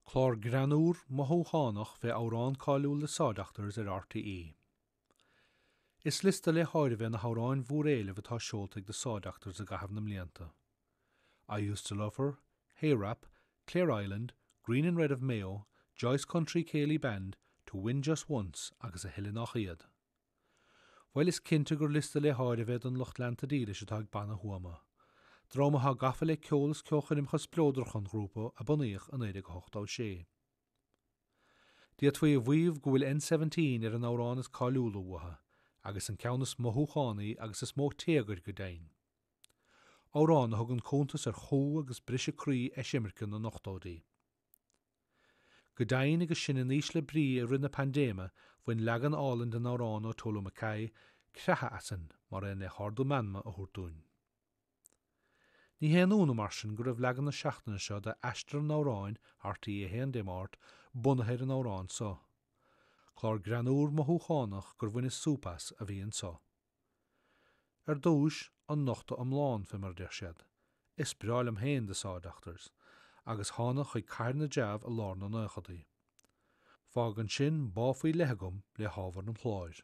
Clár greannúr, mothúchánach fé amhrán cáiliúil The Saw Doctors ar RTÉ. Is liosta le háireamh é na hamhráin mhóréilimh atá seolta ag The Saw Doctors i gcaitheamh na mblianta. I Used to Love Her, Hay Wrap, Clare Island, Green and Red of Mayo, Joyce Country Céilí Band, To Win Just Once agus a thuilleadh nách iad. Bhuel, is cinnte gur liosta le háireamh é don lucht leanta dílis atá ag banna Thuama. Dream atá gafa le ceol is ceolchoirmeacha spleodracha an ghrúpa a bunaíodh i 1986. D'fhéadfaí a mhaíomh go bhfuil N17 ar an amhrán is cáiliúla uathu, agus an ceann is mothúchánaí agus is mó téagair go deimhin. Amhrán a thugann cuntas ar chumha agus briseadh croí eisimirce na n-ochtóidí. Go deimhin agus sinn in ísle brí i rith na paindéime bhain leagan álainn den amhrán ó Tolu McKay creathadh asainn mar aon le hardú meanma a thabhairt dúinn. Ní haon ionadh mar sin go raibh leagan na seachtaine seo de Aistear an Amhráin, RTÉ 1 Dé Máirt, bunaithe ar an amhrán so. Clár greannúr mothúchánach gur bhaineas súp as a bhí anso. Ar dtúis, an nochtadh iomlán, fé mar a deir siad. Is breá liom féin The Saw Doctors, agus thána chuig Cathair na dTreabh i lár na naochadaí. Fágann sin bá faoi leith agam le hábhar an chláir.